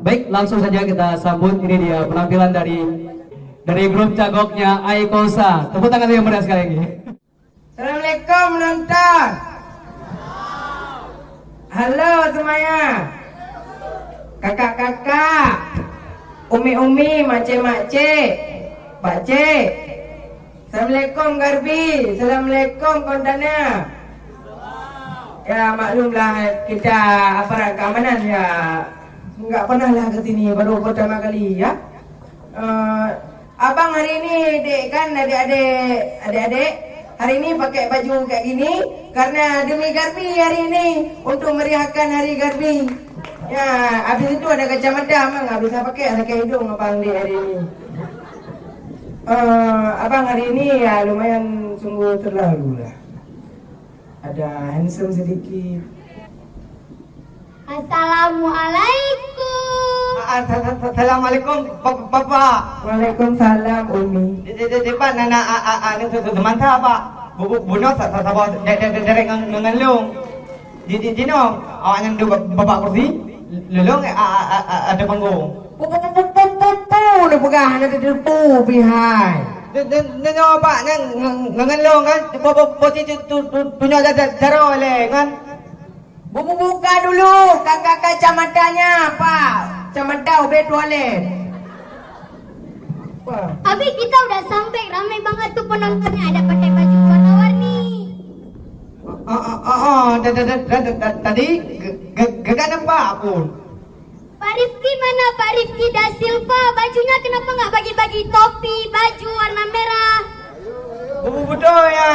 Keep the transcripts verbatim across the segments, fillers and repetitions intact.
Baik, langsung saja kita sambut, ini dia penampilan dari dari grup Cagoknya Aikosa. Tepuk tangan yang meriah sekali lagi. Assalamualaikum penonton. Halo semuanya. Kakak-kakak, umi-umi, makcik-makcik, pakcik. Assalamualaikum Garbi. Assalamualaikum Kontana. Ya, maklumlah kita aparat keamanan ya, enggak pernah lah ke sini, baru pertama kali ya. Eh, abang hari ini, dek kan, adik-adik, adik-adik, hari ini pakai baju kayak gini karena demi Garbi hari ini, untuk meriahkan hari Garbi. Ya, habis itu ada kacamata, memang nggak bisa pakai, pakai hidung abang dek hari ini. Eh, abang hari ini ya lumayan sungguh terlalu lah. Ada handsome sedikit. Assalamualaikum. Ah, ah, sa-, sa-, sa-, assalamualaikum, Ba-, Bapak. Waalaikumsalam, Umi. Di, di, di, di, Pak, nana, a, a, a, ni se-, se-, seumanta, Pak. Bu-, bu-, bunoe sa-, sa-, saboh de-, de-, de-, derek ngon, ngon, ngon lôn. Di, di, di noe, awak nyan duek ba-, bak kursi, lôn, a, a, a, a, ateueh panggong. Pu, pu, pu, neupeugah hana teuteupeu pih hai. De, de, de, nyoe, Pak, nyan ngon, ngon, ngon lôn kan, po, po, po, tu, tu, tu, tu, nyoe ja-, ja-, jaroe lé kan. Bu, bu, buka dulu, ka, ka, kacamatanya, Pak. Kacamata ubé tualet. Wah. Abi, kita udah sampai, ramai banget tuh penontonnya, ada pakai baju warna-warni. Ah, ah, ah, ah, da, da, da, da, da, da, tadi ge-, ge-, gegan nampak pun. Pak Rifki mana, Pak Rifki da Silva? Bajunya kenapa nggak bagi-bagi topi, baju warna merah? Bu-, bu-, betul ya.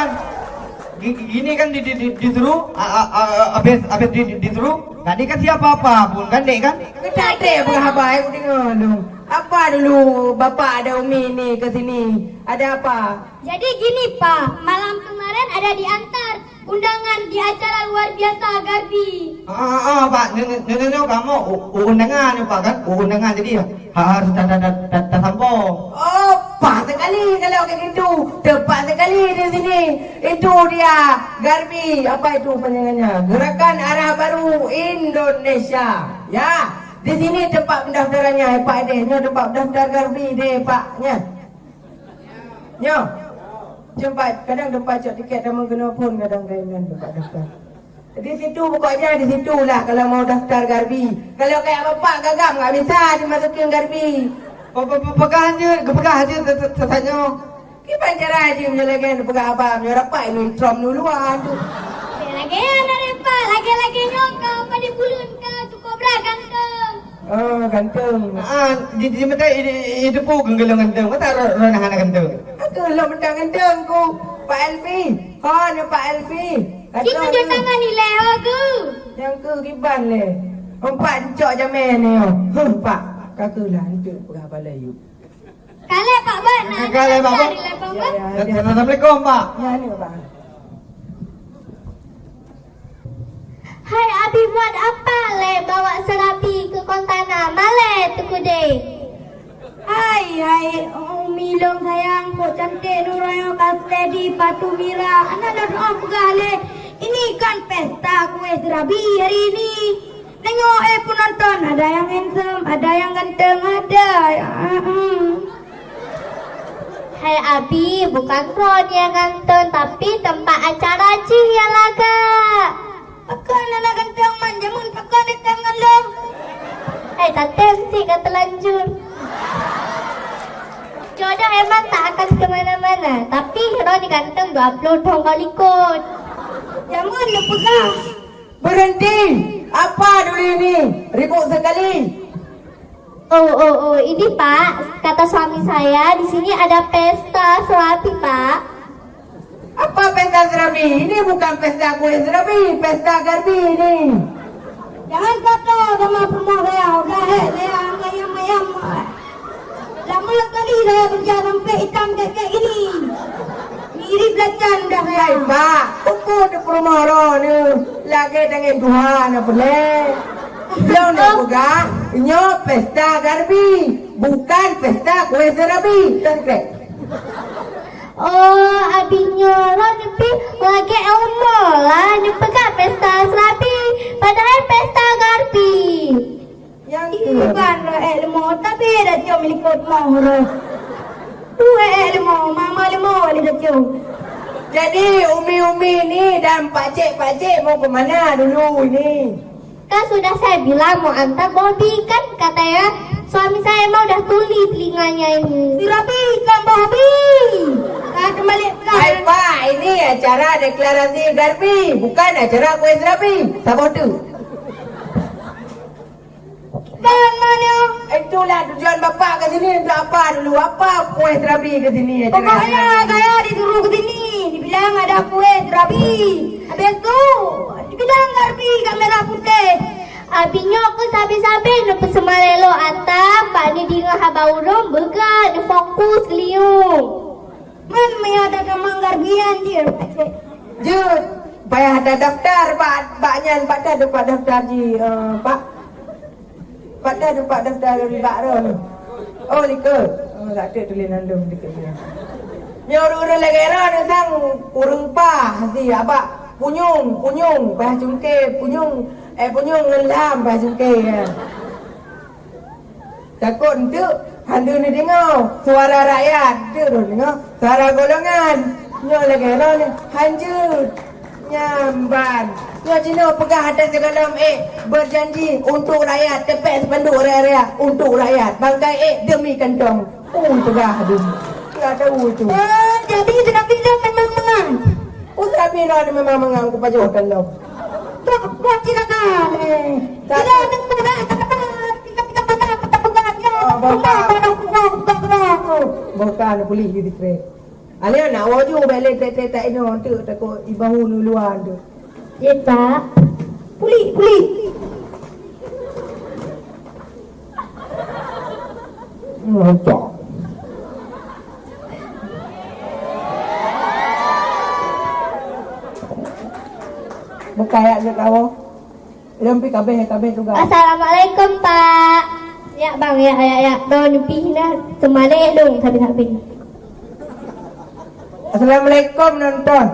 Gi-, gi-, gini kan di, di, di, disuruh, a, a, a, habis, habis di, di, disuruh, tadi kan siapa apa pun kan, dek kan? Kita dek berhabar, aku dengar dong. Apa dulu bapak ada umi ni ke sini? Ada apa? Jadi gini, Pak, malam kemarin ada diantar undangan di acara luar biasa Garbi. Ah, ah, ah, Pak, nyoe, nyoe, nyoe, nyoe, kamoe u-, u-, undangan, Pak, kan? U-, undangan, jadi ha-, harus ta-, ta-, ta-, ta-, tasampoe. Oh, pas sekali kalau kayak gitu. Tepat sekali di sini. Itu dia Garbi, apa itu panjangannya? Gerakan Arah Baru Indonesia. Ya, di sini tempat pendaftarannya, Pak deh. Nyoe tempat pendaftar Garbi deh, Pak, nya. Nyoe. Tempat, kadang tempat cok tiket tamu kena pun kadang lain tempat daftar. Di situ pokoknya di situlah kalau mau daftar Garbi. Kalau kayak bapak gagam nggak bisa dimasukin Garbi. Pe-, pe-, pe-, peugah je, geupeugah je sa-, sa-, saja nyoe. Kiban cara je meunyoe lagèe peugah abang, meunyoe rapat ilôn trom dulu luar tu. Lagèe aneuk repa, lagèe-lagèe nyoe ka padé buleuen ka tukoe bra ganteng. Oh, ganteng. Ah, di, di mata i, i, i teupeu geulong ganteng. Mata ro-, ro nah hana ganteng. Aku lom mata ganteng ku. Pak Elfi. Ha, ni Pak Elfi. Cik tunjuk tangan ilèe ho ku. Nyang ku kiban lé. Empat encok jamé ni. Huh, Pak. Kaku lah encok peugah balai yuk. Kalé Pak Bot, nak Kalé Pak Bot. Dari Pak Bot. Ya, ya, ya. Assalamualaikum, Pak. Ya, ni, Pak. Hai Abi, buat apa lé bawa Serabi ke Kontana? Malèe teukudé. Hai, hai, Umi lôn sayang, kok cantik nuraya ka steady patu mira. Anak dah doa peugah lé, ini kan pesta kue serabi hari ini. Tengok, eh, penonton, ada yang handsome, ada yang ganteng, ada. Ah, hmm. Hai Abi, bukan droeneuh nyang ganteng, tapi tempat acara jih nyang lagak. Pakon aneuk ganteng man jameun pakon datang ngon lôn? Eh, tatem cit ka teulanjur. Jodoh emang tak akan ke mana-mana, tapi droeneuh ganteng dua puluh thôn ka likot. Jameun neupeugah. Berhenti! Apa dulu ini? Ribut sekali. Oh, oh, oh, ini Pak, kata suami saya, di sini ada pesta serabi, Pak. Apa pesta serabi? Ini bukan pesta kue serabi, pesta Garbi ini. Jangan kotor sama rumah saya, udah hek saya mayam-mayam. Lama sekali saya kerja sampai hitam kayak gini. Mirip lacan dah saya. Hai, Pak, ukur di perumahan orang ni. Lagèe tangan Tuhan apa lé? Lôn nak peugah, nyoe pesta Garbi, bukan pesta kue serabi. Kan, Krek? Oh, abis nyoe lôn neupih lagèe umu lah neupeugah pesta serabi, padahai pesta Garbi. Nyang keu bukan rot ék leumo, tapi dah cium likot moh rot. Tu ék leumo, mama leumo lé dah cium. Jadi, umi-umi ni dan pakcik-pakcik mau ke mana dulu ini? Kan sudah saya bilang mau antar Bobby, kan katanya suami saya mau dah tuli telinganya ini. Si Rabi kan Bobby. Kan kembali pulang. Hai, Pak, ini acara deklarasi Garbi, bukan acara kuis Rabi. Saboh tu. Kan mana? Itulah tujuan Bapak ke sini untuk apa dulu? Apa kuis Rabi ke sini? Pokoknya saya disuruh ke sini, dibilang ada kuis Rabi. Habis tu, dibilang Garbi kat merah putih. Abi nyoe keu sabe-sabe neupeuseumah lé lôn ata, bak neudeungoe haba ureueng beuga neufokus liung. Man meunyoe tatamong Garbi nyan jeuet, Pakcik? Jeuet, payah tadaftar bak, bak nyan, bak ta teumpat daftar jih, eh, Pak? Bak ta teumpat daftar bak droeneuh? Oh, likot. Oh, tak ada tulis nandom dekat dia. Nyoe ureueng-ureueng lagèe droeneuh sang ureueng pah si abak punyueng, punyueng pah cungke, punyueng, eh, punyueng ngon lam pah cungke, ya. Takot enteuk hana neudeungoe suara rakyat, enteuk neudeungoe suara golongan. Nyoe lagèe droeneuh hanjeuet. Nyan ban. Nyoe jinoe peugah atas sigohlom ék, berjanji untuk rakyat, teupat spanduk raya-raya untuk rakyat. Bangkai ék demi kantong. Ui, peugah demi. Enggak tahu itu. Oh, jadi Serabi memang mengang. Oh, Serabi memang mengang, kupajoh kantong. Kok, kok silakan, eh. Tak. Tidak ada peugah, tak ada. Kita, kita peugah, kita peugah, ya. Oh, bukan. Bukan, bukan, bukan, bukan. Bukan, boleh jadi trek. Alèh nak woe ju bèk lé trek-trek tak inoe tu, takot ibahu nu luwa tu. Ye, Pak. Pulik, pulik. Ngocok. Bukayak je kau. Lom pi kabeh, kabeh tugas. Assalamualaikum, Pak. Ya, Bang, ya, ya, ya. Don pi na semaleh dong, tapi, tapi. Assalamualaikum, nonton.